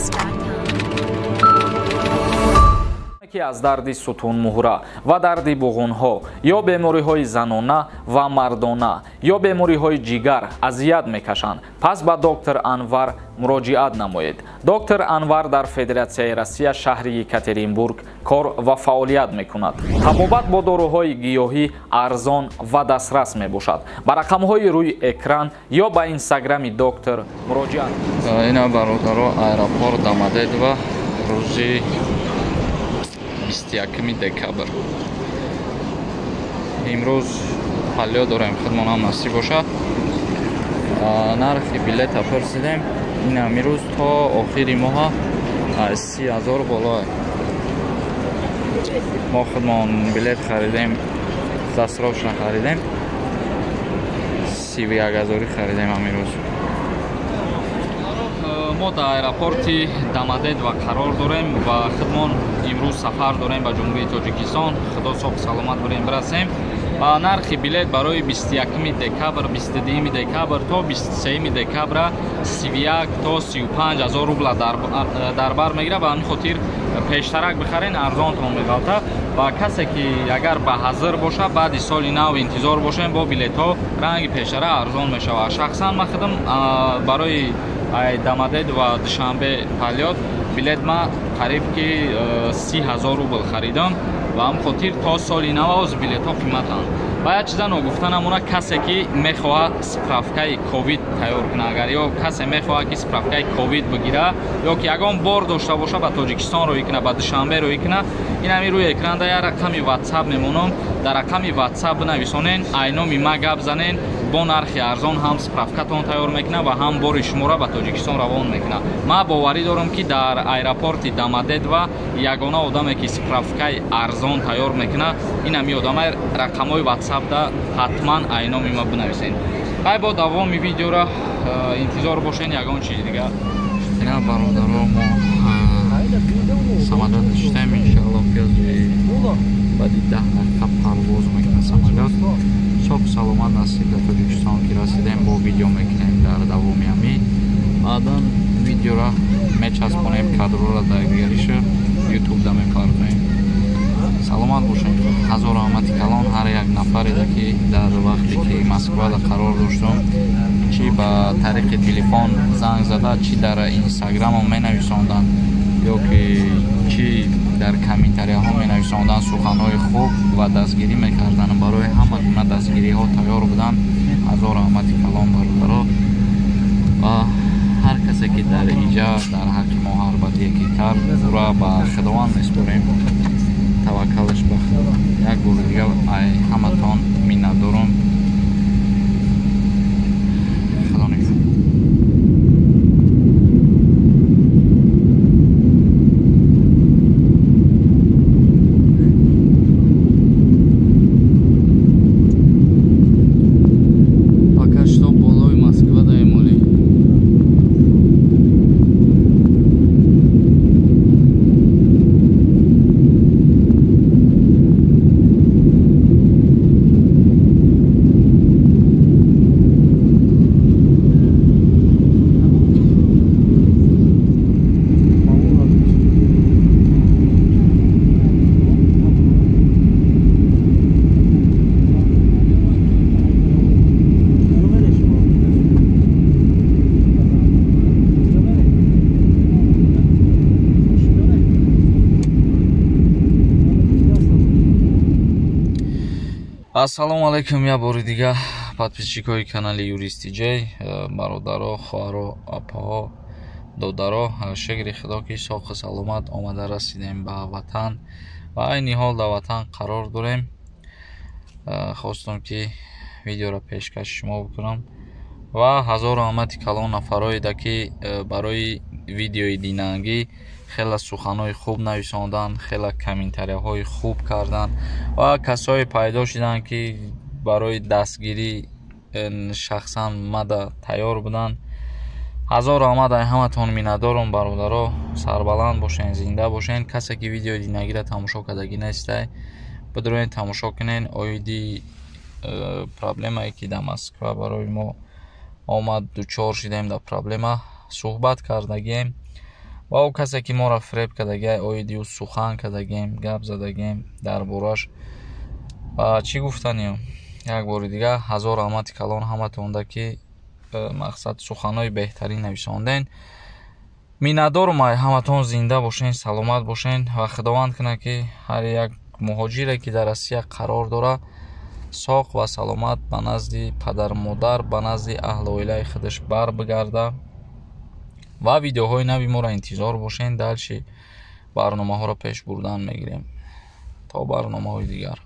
Arabesque.com. Ки аз дарди сутунмуҳра ва дарди буғунҳо ё бемориҳои занона ва мардона ё бемориҳои ҷигар азият мекашанд, пас ба доктор Анвар муроҷиат намоед. Доктор Анвар дар Федератсияи Россия, шаҳри Екатеринбург кор ва фаъолият мекунад. Табобат бо доруҳои гиёҳӣ арзон ва дастрас мебошад. Ба рақамҳои рӯи экран ё ба инстаграми доктор муроҷиат. Ина бародаро, аэропорт Домодедово, рӯзи 21 декабр. Имрӯз ҳалё дорем, худмон ҳам насиб бошад. Нархи билета пурсидем, ин амирӯз то охири моҳа 30 000 боло. Мо худмон билет харидем, дастрочно харидем, 31 ҳазорӣ харидем амирӯз. Мо дар аэропорти Домодедово қарор дорем ва худмон имрӯз сафар дорем ба Ҷумҳурии Тоҷикистон. Худо соҳ саломат бурем, бирасем. Ва нархи билет барои 21 декабр, 22 декабр то 23 декабра 31 то 35 ҳазор рубла дар бар мегирад. Ба ҳамин хотир пештарак бихарен, арзонтон меғалта. Ва касе ки агар ба ҳазир боша, баъди соли нав интизор бошем, бо билетҳо ранги пештара арзон мешавад. Шахсан ман худам барои Домодедово Душанбе полёт билет ма қариб ки 30 000 рубл харидам. Ва ҳам хотир то соли нав оз билетҳо қиматанд. Ва як чиза ногуфта намона: касе ки мехоҳад справкаи ковид тайёр кунад, агар ё касе мехоҳад ки справкаи ковид бигира, ё ки ягон бор дошта боша, ба Тоҷикистон роҳӣ кунад, ба Душанбе роҳӣ кунад, ин ҳамин рӯи экранда як рақами Ватсап мемонам. Дар рақами Ватсап бинависонен, айноми ма гап занен, бо нархи арзон ҳам справкатон тайёр мекунад ва ҳам бори шуморо ба Тоҷикистон равон мекунад. Ман боварӣ дорам, ки дар аэропорти Домодедово ягона одаме ки справкаи арзон тайёр мекунад, ин ҳами одама. Рақамҳои Ватсапда ҳатман айноми ма бинависен. Ай, бо давоми видеора интизор бошен, ягон чизи дигар. Ина бародаро, мо самолёт нишистаем. Иншалло, пиёзи баъди 10 дақиқа парвоз мекунад самолёт. Соҳ саломат насиб дар Тоҷикистон ки расидем, бо видео мекунем дар давоми ҳамӣ. Баъдан видеора мечаспонем, кадрора дар дигариша Ютубда мепартоем. Саломат бошед. Ҳазор раҳмати калон ҳар як нафареда, ки дар вақте ки Москвада қарор доштум, чӣ ба тариқи телефон занг зада, чӣ дар Инстаграмам менависонданд, ё ки чӣ дар комментарияҳо менависонданд, суханҳои хуб ва дастгирӣ мекарданд, барои ҳама гуна дастгириҳо тайёр буданд. Ҳазор раҳмати калон, бародаро. Ва ҳар касе ки дар иҷа дар ҳаққи мо ҳар бадие ки кард, ӯра ба Худованд меспорем, таваккалаш ба Худо. Як бори дигар ай ҳаматон миннатдорум. Худо нигаҳдор. Пока что болои Москва даем оли. Ассалому алайкум як бори дига, подписчикои канали Юрист Тиҷей, бародаро, хоҳаро, апаҳо, додаро. Шукри Худо, ки соҳу саломат омада расидем ба ватан ва айни ҳол дар ватан қарор дорем. Хостам, ки видеоро пешкаши шумо бикунам. Ва ҳазор раҳмати калон нафароеда, ки барои видеои динангӣ хеле суханҳои хуб нависонданд, хеле комментарияҳои хуб карданд ва касое пайдо шуданд, ки барои дастгирӣ шахсан мада тайёр буданд. Ҳазор раҳмат, ай ҳаматон миннатдорум, бародаро. Сарбаланд бошен, зинда бошен. Касе ки видеои динагиро тамошо кардагӣ нестай, бидроен, тамошо кунен. Оиди проблемае ки дар Москва барои мо омад, дучор шидем, дар проблема суҳбат кардагием. Ва ӯ касе, ки моро фиреб кардагиай, оиди ӯ сухан кардагем, гап задагем дар бораш. Ва чӣ гуфтаниём, як бори дига ҳазор раҳмати калон ҳаматонда, ки мақсад суханҳои беҳтарин нависонден. Миннатдорум. Ҳаматон зинда бошен, саломат бошен ва Худованд кунад, ки ҳар як муҳоҷире, ки дар Россия қарор дорад, соқ ва саломат ба назди падару модар, ба назди аҳлу оилаи худаш бар бигарда. Ва видеоҳои нави моро интизор бошен, дальше барномаҳоро пеш бурдан мегирем. То барномаҳои дигар.